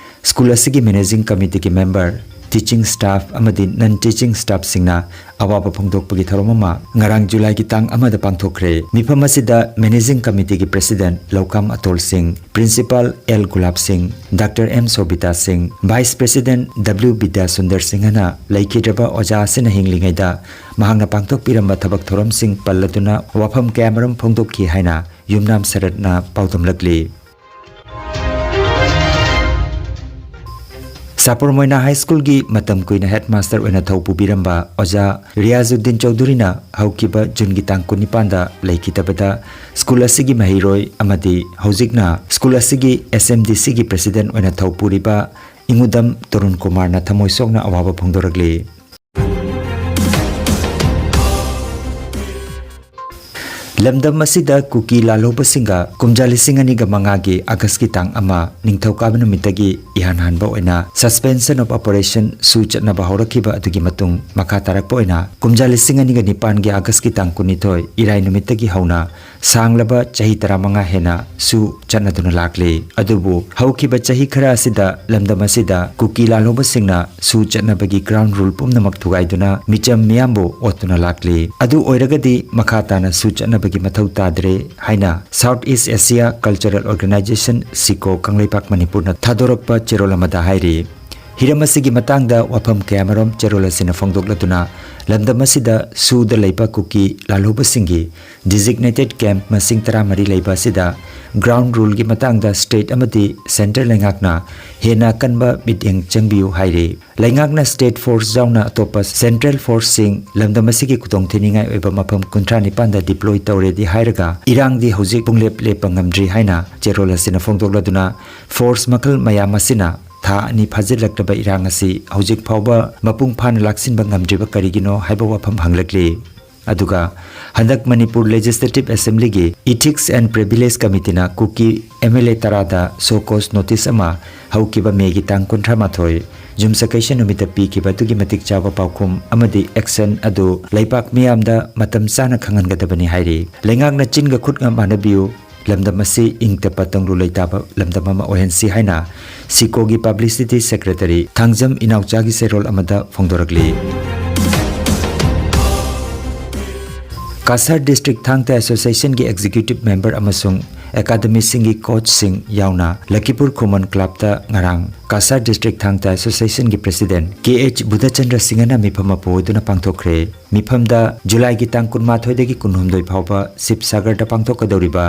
ꯁ꯭ꯀꯨꯜ ꯑꯁꯤꯒꯤ ꯃꯦꯅꯦꯖꯤꯡ ꯀꯃꯤꯇꯤꯒꯤ ꯃꯦꯝꯕꯔ, ꯇꯤꯆꯤꯡ ꯁ꯭ꯇꯥꯐ ꯑꯃꯗꯤ ꯅꯟ ꯇꯤꯆꯤꯡ ꯁ꯭ꯇꯥꯐꯁꯤꯡꯅ ꯑꯋꯥꯕ ꯐꯣꯡꯗꯣꯛꯄꯒꯤ ꯊꯧꯔꯝ ꯑꯃ ꯉꯔꯥꯡ ꯖꯨꯂꯥꯏꯒꯤ ꯇꯥꯡ ꯑꯃꯗ ꯄꯥꯡꯊꯣꯛꯈ꯭ꯔꯦ꯫ ꯃꯤꯐꯝ ꯑꯁꯤꯗ ꯃꯦꯅꯦꯖꯤꯡ ꯀꯃꯤꯇꯤꯒꯤ ꯄ꯭ꯔꯦꯁꯤꯗꯦꯟꯠ ꯂꯧꯀꯥꯝ ꯑꯇꯣꯜ ꯁꯤꯡ, ꯄ꯭ꯔꯤꯟꯁꯤꯄꯥꯜ ꯑꯦꯜ ꯒꯨꯂꯥꯞ ꯁꯤꯡ, ꯗꯥꯛꯇꯔ ꯑꯦꯝ ꯁꯣꯕꯤꯇꯥ ꯁꯤꯡ, ꯚꯥꯏꯁ ꯄ꯭ꯔꯦꯁꯤꯗꯦꯟꯠ ꯗꯕ꯭ꯂꯤꯎ ꯕꯤꯗ꯭ꯌꯥꯁꯨꯟꯗꯔ ꯁꯤꯡꯍꯅ ꯂꯩꯈꯤꯗ꯭ꯔꯕ ꯑꯣꯖꯥ ꯑꯁꯤꯅ ꯍꯤꯡꯂꯤꯉꯩꯗ ꯃꯍꯥꯛꯅ ꯄꯥꯡꯊꯣꯛꯄꯤꯔꯝꯕ ꯊꯕꯛ ꯊꯧꯔꯝꯁꯤꯡ ꯄꯜꯂꯗꯨꯅ ꯋꯥꯐꯝ ꯀꯌꯥꯃꯔꯨꯝ ꯐꯣꯡꯗꯣꯛꯈꯤ ꯍꯥꯏꯅ ꯌꯨꯝꯅꯥꯝ ꯁꯔꯠꯅ ꯄꯥꯎꯗꯝꯂꯛꯂꯤ꯫ ꯁꯥꯄꯨꯔ ꯃꯣꯏꯅꯥ ꯍꯥꯏ ꯁ꯭ꯀꯨꯜꯒꯤ ꯃꯇꯝ ꯀꯨꯏꯅ ꯍꯦꯗꯃꯥꯁꯇꯔ ꯑꯣꯏꯅ ꯊꯧ ꯄꯨꯕꯤꯔꯝꯕ ꯑꯣꯖꯥ ꯔꯤꯌꯥꯖꯨꯗꯤꯟ ꯆꯧꯙꯨꯔꯤꯅ ꯍꯧꯈꯤꯕ ꯖꯨꯟꯒꯤ ꯇꯥꯡ ꯀꯨꯟꯅꯤꯄꯥꯟꯗ ꯂꯩꯈꯤꯗꯕꯗ ꯁ꯭ꯀꯨꯜ ꯑꯁꯤꯒꯤ ꯃꯍꯩꯔꯣꯏ ꯑꯃꯗꯤ ꯍꯧꯖꯤꯛꯅ ꯁ꯭ꯀꯨꯜ ꯑꯁꯤꯒꯤ ꯑꯦꯁ ꯑꯦꯝ ꯗꯤ ꯁꯤꯒꯤ ꯄ꯭ꯔꯦꯁꯤꯗꯦꯟꯠ ꯑꯣꯏꯅ ꯊꯧ ꯄꯨꯔꯤꯕ ꯏꯉꯨꯗꯝ ꯇꯔꯨꯟ ꯀꯨꯃꯥꯔꯅ ꯊꯃꯣꯏ ꯁꯣꯛꯅ ꯑꯋꯥꯕ ꯐꯣꯡꯗꯣꯔꯛꯂꯤ꯫ ꯂꯝꯗꯝ ꯑꯁꯤꯗ ꯀꯨꯀꯤ ꯂꯥꯜꯍꯧꯕꯁꯤꯡꯒ ꯀꯨꯝꯖꯥ ꯂꯤꯁꯤꯡ ꯑꯅꯤꯒ ꯃꯉꯥꯒꯤ ꯑꯥꯒꯁꯀꯤ ꯇꯥꯡ ꯑꯃ, ꯅꯤꯡꯊꯧꯀꯥꯕ ꯅꯨꯃꯤꯠꯇꯒꯤ ꯏꯍꯥꯟ ꯍꯥꯟꯕ ꯑꯣꯏꯅ suspension of operation ꯁꯨ ꯆꯠꯅꯕ ꯍꯧꯔꯛꯈꯤꯕ ꯑꯗꯨꯒꯤ ꯃꯇꯨꯡ ꯃꯈꯥ ꯇꯥꯔꯛꯄ ꯑꯣꯏꯅ ꯀꯨꯝꯖꯥ ꯂꯤꯁꯤꯡ ꯑꯅꯤꯒ ꯅꯤꯄꯥꯟꯒꯤ ꯑꯥꯒꯁꯀꯤ ꯇꯥꯡ ꯀꯨꯟꯅꯤꯊꯣꯏ, ꯏꯔꯥꯏ ꯅꯨꯃꯤꯠꯇꯒꯤ ꯍꯧꯅ ꯁꯥꯡꯂꯕ ꯆꯍꯤ ꯇꯔꯥꯃꯉꯥ ꯍꯦꯟꯅ ꯁꯨ ꯆꯠꯅꯗꯨꯅ ꯂꯥꯛꯂꯤ꯫ ꯑꯗꯨꯕꯨ ꯍꯧꯈꯤꯕ ꯆꯍꯤ ꯈꯔ ꯑꯁꯤꯗ ꯂꯝꯗꯝ ꯑꯁꯤꯗ ꯀꯨꯀꯤ ꯂꯥꯜꯍꯧꯕꯁꯤꯡꯅ ꯁꯨ ꯆꯠꯅꯕꯒꯤ ground rule ꯄꯨꯝꯅꯃꯛ ꯊꯨꯒꯥꯏꯗꯨꯅ ꯃꯤꯆꯝ ꯃꯤꯌꯥꯝꯕꯨ ꯑꯣꯠꯇꯨꯅ ꯂꯥꯛꯂꯤ꯫ ꯑꯗꯨ ꯑꯣꯏꯔꯒꯗꯤ ꯃꯈꯥ ꯇꯥꯅ ꯁꯨ ꯆꯠꯅꯕꯒꯤ ꯃꯊꯧ ꯇꯥꯗ꯭ꯔꯦ ꯍꯥꯏꯅ South East Asia Cultural Organization, ꯁꯤꯀꯣ, Kangleipak ꯃꯅꯤꯄꯨꯔꯅ ꯊꯥꯗꯣꯔꯛꯄ ꯆꯦꯔꯣꯜ ꯑꯃꯗ ꯍꯥꯏꯔꯤ꯫ ꯍꯤꯔꯝ ꯑꯁꯤꯒꯤ ꯃꯇꯥꯡꯗ ꯋꯥꯐꯝ ꯀꯌꯥꯃꯔꯨꯝ ꯆꯦꯔꯣꯜ ꯑꯁꯤꯅ ꯐꯣꯡꯗꯣꯛꯂꯗꯨꯅ, ꯂꯝꯗꯝ ꯑꯁꯤꯗ ꯁꯨꯗ ꯂꯩꯕ ꯀꯨꯀꯤ ꯂꯥꯜꯍꯧꯕꯁꯤꯡꯒꯤ designated camp ꯃꯁꯤꯡ ꯇꯔꯥꯃꯔꯤ ꯂꯩꯕ ꯑꯁꯤꯗ ground ruleꯒꯤ ꯃꯇꯥꯡꯗ state ꯑꯃꯗꯤ centre ꯂꯩꯉꯥꯛꯅ ꯍꯦꯟꯅ ꯑꯀꯟꯕ ꯃꯤꯠꯌꯦꯡ ꯆꯪꯕꯤꯌꯨ ꯍꯥꯏꯔꯤ꯫ ꯂꯩꯉꯥꯛꯅ state force ꯌꯥꯎꯅ ꯑꯇꯣꯞꯄ central forceꯁꯤꯡ ꯂꯝꯗꯝ ꯑꯁꯤꯒꯤ ꯈꯨꯗꯣꯡꯊꯤꯅꯤꯡꯉꯥꯏ ꯑꯣꯏꯕ ꯃꯐꯝ ꯀꯨꯟꯊ꯭ꯔꯥ ꯅꯤꯄꯥꯟꯗ deploy ꯇꯧꯔꯦꯗꯤ ꯍꯥꯏꯔꯒ, ꯏꯔꯥꯡꯗꯤ ꯍꯧꯖꯤꯛ ꯄꯨꯡꯂꯦꯞ ꯂꯦꯞꯄ ꯉꯝꯗ꯭ꯔꯤ ꯍꯥꯏꯅ ꯆꯦꯔꯣꯜ ꯑꯁꯤꯅ ꯐꯣꯡꯗꯣꯛꯂꯗꯨꯅ, force ꯃꯈꯜ ꯃꯌꯥꯝ ꯑꯁꯤꯅ ꯊꯥ ꯑꯅꯤ ꯐꯥꯖꯤꯜꯂꯛꯂꯕ ꯏꯔꯥꯡ ꯑꯁꯤ ꯍꯧꯖꯤꯛ ꯐꯥꯎꯕ ꯃꯄꯨꯡ ꯐꯥꯅ ꯂꯥꯛꯁꯤꯟꯕ ꯉꯝꯗ꯭ꯔꯤꯕ ꯀꯔꯤꯒꯤꯅꯣ ꯍꯥꯏꯕ ꯋꯥꯐꯝ ꯍꯪꯂꯛꯂꯤ꯫ ꯑꯗꯨꯒ ꯍꯟꯗꯛ Manipur Legislative Assemblyꯒꯤ Ethics and Privilege Committeeꯅ Kuki MLA ꯇꯔꯥꯗ show cause notice ꯑꯃ ꯍꯧꯈꯤꯕ ꯃꯦꯒꯤ ꯇꯥꯡ ꯀꯨꯟꯊ꯭ꯔꯥ ꯃꯥꯊꯣꯏ ꯌꯨꯝꯁꯀꯩꯁ ꯅꯨꯃꯤꯠꯇ ꯄꯤꯈꯤꯕ ꯑꯗꯨꯒꯤ ꯃꯇꯤꯛ ꯆꯥꯕ ꯄꯥꯎꯈꯨꯝ ꯑꯃꯗꯤ action ꯑꯗꯨ ꯂꯩꯕꯥꯛ ꯃꯤꯌꯥꯝꯗ ꯃꯇꯝ ꯆꯥꯅ ꯈꯪꯍꯟꯒꯗꯕꯅꯤ ꯍꯥꯏꯔꯤ꯫ ꯂꯩꯉꯥꯛꯅ ꯆꯤꯟꯒ ꯈꯨꯠꯒ ꯃꯥꯟꯅꯕꯤꯌꯨ, ꯂꯝꯗꯝ ꯑꯁꯤ ꯏꯪ ꯇꯞꯄ ꯇꯪꯗꯨ ꯂꯩꯇꯥꯕ ꯂꯝꯗꯝ ꯑꯃ ꯑꯣꯏꯍꯟꯁꯤ ꯍꯥꯏꯅ ꯁꯤꯀꯣꯒꯤ publicity secretary ꯊꯥꯡꯖꯝ ꯏꯅꯥꯎꯆꯥꯒꯤ ꯆꯦꯔꯣꯜ ꯑꯃꯗ ꯐꯣꯡꯗꯣꯔꯛꯂꯤ꯫ ꯀꯁꯥꯔ District ꯊꯥꯡ ꯇꯥ Associationꯒꯤ executive member ꯑꯃꯁꯨꯡ academyꯁꯤꯡꯒꯤ coachꯁꯤꯡ ꯌꯥꯎꯅ ꯂꯈꯤꯄꯨꯔ ꯈꯨꯃꯟ clubꯇ ꯉꯔꯥꯡ ꯀꯁꯥꯔ District ꯊꯥꯡ ꯇꯥ Associationꯒꯤ president ꯀꯦ ꯑꯩꯆ ꯕꯨꯙꯆꯟꯗ꯭ꯔ ꯁꯤꯡꯍꯅ ꯃꯤꯐꯝ ꯑꯃ ꯄꯨꯗꯨꯅ ꯄꯥꯡꯊꯣꯛꯈ꯭ꯔꯦ꯫ ꯃꯤꯐꯝꯗ ꯖꯨꯂꯥꯏꯒꯤ ꯇꯥꯡ ꯀꯨꯟꯃꯥꯊꯣꯏꯗꯒꯤ ꯀꯨꯟꯍꯨꯝꯗꯣꯏ ꯐꯥꯎꯕ ꯁꯤꯕꯁꯥꯒꯔꯗ ꯄꯥꯡꯊꯣꯛꯀꯗꯧꯔꯤꯕ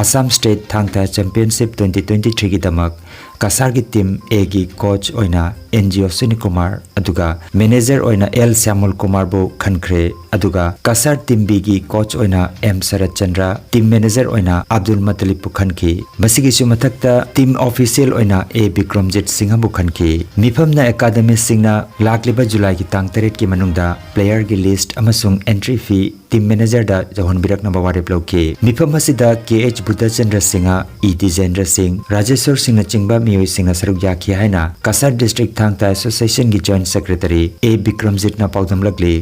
Assam State ꯊꯥꯡ ꯇꯥ Championship twenty twenty threeꯒꯤꯗꯃꯛ ꯀꯁꯥꯔꯒꯤ team Aꯒꯤ coach ꯑꯣꯏꯅ ꯑꯦꯟ ꯖꯤ ꯑꯣ ꯁꯨꯅꯤꯀꯨꯃꯥꯔ, ꯑꯗꯨꯒ manager ꯑꯣꯏꯅ ꯑꯦꯜ ꯁ꯭ꯌꯥꯃꯜ ꯀꯨꯃꯥꯔꯕꯨ ꯈꯟꯈ꯭ꯔꯦ꯫ ꯑꯗꯨꯒ ꯀꯁꯥꯔ team Bꯒꯤ coach ꯑꯣꯏꯅ ꯑꯦꯝ ꯁꯔꯠ ꯆꯟꯗ꯭ꯔ, team manager ꯑꯣꯏꯅ ꯑꯕꯗꯨꯜ ꯃꯇꯂꯤꯞꯄꯨ ꯈꯟꯈꯤ꯫ ꯃꯁꯤꯒꯤꯁꯨ ꯃꯊꯛꯇ team official ꯑꯣꯏꯅ ꯑꯦ ꯕꯤꯀ꯭ꯔꯝꯖꯤꯠ ꯁꯤꯡꯍꯕꯨ ꯈꯟꯈꯤ꯫ ꯃꯤꯐꯝꯅ academyꯁꯤꯡꯅ ꯂꯥꯛꯂꯤꯕ ꯖꯨꯂꯥꯏꯒꯤ ꯇꯥꯡ ꯇꯔꯦꯠꯀꯤ ꯃꯅꯨꯡꯗ playerꯒꯤ list ꯑꯃꯁꯨꯡ entry fee team managerꯗ ꯌꯧꯍꯟꯕꯤꯔꯛꯅꯕ ꯋꯥꯔꯦꯞ ꯂꯧꯈꯤ꯫ ꯃꯤꯐꯝ ꯑꯁꯤꯗ ꯀꯦ ꯑꯩꯆ ꯕꯨꯙꯆꯟꯗ꯭ꯔ ꯁꯤꯡꯍ, ꯏ ꯗꯤꯖꯦꯟꯗ꯭ꯔ ꯁꯤꯡ, ꯔꯥꯖꯦꯁ꯭ꯋꯔ ꯁꯤꯡꯅꯆꯤꯡꯕ ꯃꯤꯑꯣꯏꯁꯤꯡꯅ ꯁꯔꯨꯛ ꯌꯥꯈꯤ ꯍꯥꯏꯅ ꯀꯁꯥꯔ District ꯊꯥꯡ ꯇꯥ Associationꯒꯤ joint secretary ꯑꯦ ꯕꯤꯀ꯭ꯔꯝꯖꯤꯠꯅ ꯄꯥꯎꯗꯝꯂꯛꯂꯤ꯫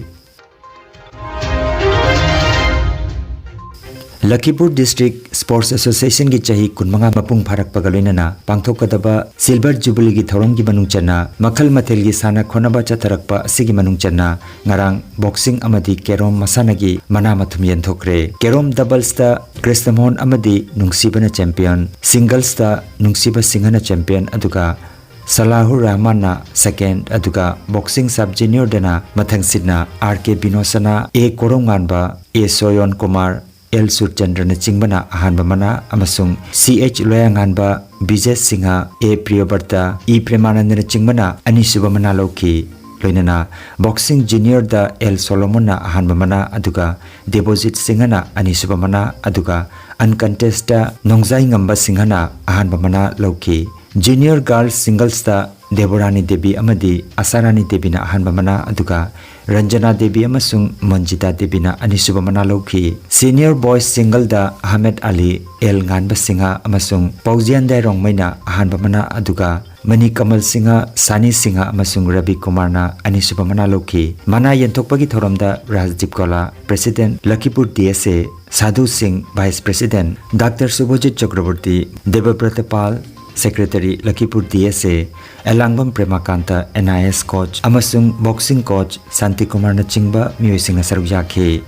ꯂꯈꯤꯄꯨꯔ District Sports Associationꯒꯤ ꯆꯍꯤ ꯀꯨꯟꯃꯉꯥ ꯃꯄꯨꯡ ꯐꯥꯔꯛꯄꯒ ꯂꯣꯏꯅꯅ ꯄꯥꯡꯊꯣꯛꯀꯗꯕ Silver Jubileeꯒꯤ ꯊꯧꯔꯝꯒꯤ ꯃꯅꯨꯡ ꯆꯟꯅ ꯃꯈꯜ ꯃꯊꯦꯜꯒꯤ ꯁꯥꯟꯅ ꯈꯣꯠꯅꯕ ꯆꯠꯊꯔꯛꯄ ꯑꯁꯤꯒꯤ ꯃꯅꯨꯡ ꯆꯟꯅ ꯉꯔꯥꯡ boxing ꯑꯃꯗꯤ carrom ꯃꯁꯥꯟꯅꯒꯤ ꯃꯅꯥ ꯃꯊꯨꯝ ꯌꯦꯟꯊꯣꯛꯈ꯭ꯔꯦ꯫ Carrom doublesꯇ ꯀ꯭ꯔꯤꯁꯅꯃꯣꯍꯟ ꯑꯃꯗꯤ ꯅꯨꯡꯁꯤꯕꯅ champion, singlesꯇ ꯅꯨꯡꯁꯤꯕ ꯁꯤꯡꯍꯅ champion, ꯑꯗꯨꯒ ꯁꯂꯥꯍꯨꯔ ꯔꯍꯃꯥꯟꯅ second, ꯑꯗꯨꯒ boxing sub juniorꯗꯅ ꯃꯊꯪꯁꯤꯠꯅ R K ꯕꯤꯅꯣꯁꯅꯥ, A ꯀꯣꯔꯧꯉꯥꯟꯕ, A ꯁꯣꯌꯣꯟ Kumar, L ꯁꯨꯔꯆꯟꯗ꯭ꯔꯅꯆꯤꯡꯕꯅ ꯑꯍꯥꯟꯕ ꯃꯅꯥ ꯑꯃꯁꯨꯡ C H ꯂꯣꯌꯥꯉꯥꯟꯕ, Bijesh Singh, A ꯄ꯭ꯔꯤꯌꯣꯕ꯭ꯔꯇ, E ꯄ꯭ꯔꯦꯃꯥꯅꯟꯗꯅꯆꯤꯡꯕꯅ ꯑꯅꯤꯁꯨꯕ ꯃꯅꯥ ꯂꯧꯈꯤ꯫ ꯂꯣꯏꯅꯅ boxing juniorꯗ L ꯁꯣꯂꯣꯃꯣꯟꯅ ꯑꯍꯥꯟꯕ ꯃꯅꯥ, ꯑꯗꯨꯒ ꯗꯦꯕꯣꯖꯤꯠ ꯁꯤꯡꯍꯅ ꯑꯅꯤꯁꯨꯕ ꯃꯅꯥ, ꯑꯗꯨꯒ uncontestedꯇ ꯅꯣꯡꯖꯥꯏꯉꯝꯕ ꯁꯤꯡꯍꯅ ꯑꯍꯥꯟꯕ ꯃꯅꯥ ꯂꯧꯈꯤ꯫ Junior girls singlesꯇ ꯗꯦꯕꯣꯔꯥꯅꯤ ꯗꯦꯕꯤ ꯑꯃꯗꯤ ꯑꯁꯥꯔꯥꯅꯤ ꯗꯦꯕꯤꯅ ꯑꯍꯥꯟꯕ ꯃꯅꯥ, ꯑꯗꯨꯒ ꯔꯟꯖꯅꯥ ꯗꯦꯕꯤ ꯑꯃꯁꯨꯡ ꯃꯟꯖꯤꯇꯥ ꯗꯦꯕꯤꯅ ꯑꯅꯤꯁꯨꯕ ꯃꯅꯥ ꯂꯧꯈꯤ꯫ Senior boys singleꯗ ꯑꯍꯃꯦꯗ ꯑꯂꯤ, L ꯉꯥꯟꯕ ꯁꯤꯡꯍ ꯑꯃꯁꯨꯡ ꯄꯥꯎꯖꯤꯌꯥꯟꯗꯥꯏ ꯔꯣꯡꯃꯩꯅ ꯑꯍꯥꯟꯕ ꯃꯅꯥ, ꯑꯗꯨꯒ ꯃꯅꯤ ꯀꯃꯜ ꯁꯤꯡꯍ, ꯁꯥꯅꯤ ꯁꯤꯡꯍ ꯑꯃꯁꯨꯡ ꯔꯕꯤ ꯀꯨꯃꯥꯔꯅ ꯑꯅꯤꯁꯨꯕ ꯃꯅꯥ ꯂꯧꯈꯤ꯫ ꯃꯅꯥ ꯌꯦꯟꯊꯣꯛꯄꯒꯤ ꯊꯧꯔꯝꯗ Rajdeep Kola, President, Lakhipur D S A, Sadhu Singh, Vice President, Doctor ꯁꯨꯚꯖꯤꯠ ꯆꯀ꯭ꯔꯕꯔꯇꯤ, ꯗꯦꯕꯕ꯭ꯔꯇ Pal, Secretary, ꯂꯈꯤꯄꯨꯔ D S A, Elangbam ꯄ꯭ꯔꯦꯃꯥꯀꯥꯟꯇ, N I S coach, ꯑꯃꯁꯨꯡ boxing coach ꯁꯥꯟꯇꯤ ꯀꯨꯃꯥꯔꯅꯆꯤꯡꯕ ꯃꯤꯑꯣꯏꯁꯤꯡꯅ ꯁꯔꯨꯛ ꯌꯥꯈꯤ꯫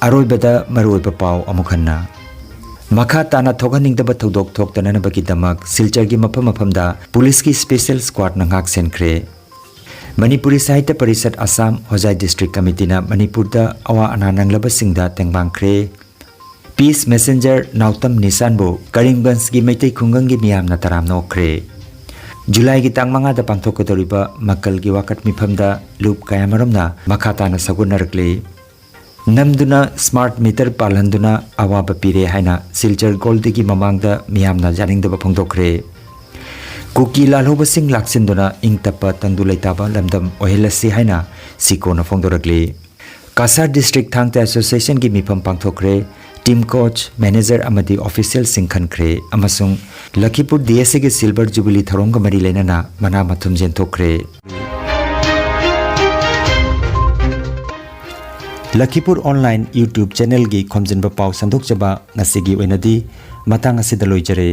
ꯑꯔꯣꯏꯕꯗ ꯃꯔꯨꯑꯣꯏꯕ ꯄꯥꯎ ꯑꯃꯨꯛ ꯍꯟꯅ꯫ ꯃꯈꯥ ꯇꯥꯅ ꯊꯣꯛꯍꯟꯅꯤꯡꯗꯕ ꯊꯧꯗꯣꯛ ꯊꯣꯛꯇꯅꯅꯕꯒꯤꯗꯃꯛ ꯁꯤꯜꯆꯔꯒꯤ ꯃꯐꯝ ꯃꯐꯝꯗ ꯄꯨꯂꯤꯁꯀꯤ special squadꯅ ꯉꯥꯛ ꯁꯦꯟꯈ꯭ꯔꯦ꯫ ꯃꯅꯤꯄꯨꯔꯤ ꯁꯥꯍꯤꯇ꯭ꯌ ꯄꯔꯤꯁꯠ ꯑꯁꯥꯝ ꯍꯣꯖꯥꯏ district committeeꯅ ꯃꯅꯤꯄꯨꯔꯗ ꯑꯋꯥ ꯑꯅꯥ ꯅꯪꯂꯕꯁꯤꯡꯗ ꯇꯦꯡꯕꯥꯡꯈ꯭ꯔꯦ꯫ Peace messenger ꯅꯥꯎꯇꯝ ꯅꯤꯁꯥꯟꯕꯨ ꯀꯔꯤꯝꯒꯟꯖꯒꯤ ꯃꯩꯇꯩ ꯈꯨꯡꯒꯪꯒꯤ ꯃꯤꯌꯥꯝꯅ ꯇꯔꯥꯝꯅ ꯑꯣꯛꯈ꯭ꯔꯦ꯫ ꯖꯨꯂꯥꯏꯒꯤ ꯇꯥꯡ ꯃꯉꯥꯗ ꯄꯥꯡꯊꯣꯛꯀꯗꯧꯔꯤꯕ ꯃꯀꯜꯒꯤ ꯋꯥꯀꯠ ꯃꯤꯐꯝꯗ ꯂꯨꯞ ꯀꯌꯥꯃꯔꯨꯝꯅ ꯃꯈꯥ ꯇꯥꯅ ꯁꯧꯒꯠꯅꯔꯛꯂꯤ꯫ ꯅꯝꯗꯨꯅ smart meter ꯄꯥꯜꯍꯟꯗꯨꯅ ꯑꯋꯥꯕ ꯄꯤꯔꯦ ꯍꯥꯏꯅ ꯁꯤꯜꯆꯔ ꯒꯣꯜꯗꯤꯒꯤ ꯃꯃꯥꯡꯗ ꯃꯤꯌꯥꯝꯅ ꯌꯥꯅꯤꯡꯗꯕ ꯐꯣꯡꯗꯣꯛꯈ꯭ꯔꯦ꯫ ꯀꯨꯀꯤ ꯂꯥꯜꯍꯧꯕꯁꯤꯡ ꯂꯥꯛꯁꯤꯟꯗꯨꯅ ꯏꯪ ꯇꯞꯄ ꯇꯪꯗꯨ ꯂꯩꯇꯥꯕ ꯂꯝꯗꯝ ꯑꯣꯏꯍꯜꯂꯁꯤ ꯍꯥꯏꯅ ꯁꯤꯀꯣꯅ ꯐꯣꯡꯗꯣꯔꯛꯂꯤ꯫ ꯀꯁꯥꯔ district ꯊꯥꯡ ꯇꯥ associationꯒꯤ ꯃꯤꯐꯝ ꯄꯥꯡꯊꯣꯛꯈ꯭ꯔꯦ꯫ Team coach, manager ꯑꯃꯗꯤ officialꯁꯤꯡ ꯈꯟꯈ꯭ꯔꯦ ꯑꯃꯁꯨꯡ ꯂꯈꯤꯄꯨꯔ D S Aꯒꯤ silver jubilee ꯊꯧꯔꯝꯒ ꯃꯔꯤ ꯂꯩꯅꯅ ꯃꯅꯥ ꯃꯊꯨꯝ ꯌꯦꯟꯊꯣꯛꯈ꯭ꯔꯦ꯫ ꯂꯈꯤꯄꯨꯔ online YouTube channelꯒꯤ ꯈꯣꯝꯖꯤꯟꯕ ꯄꯥꯎ ꯁꯟꯗꯣꯛꯆꯕ ꯉꯁꯤꯒꯤ ꯑꯣꯏꯅꯗꯤ ꯃꯇꯥꯡ ꯑꯁꯤꯗ ꯂꯣꯏꯖꯔꯦ꯫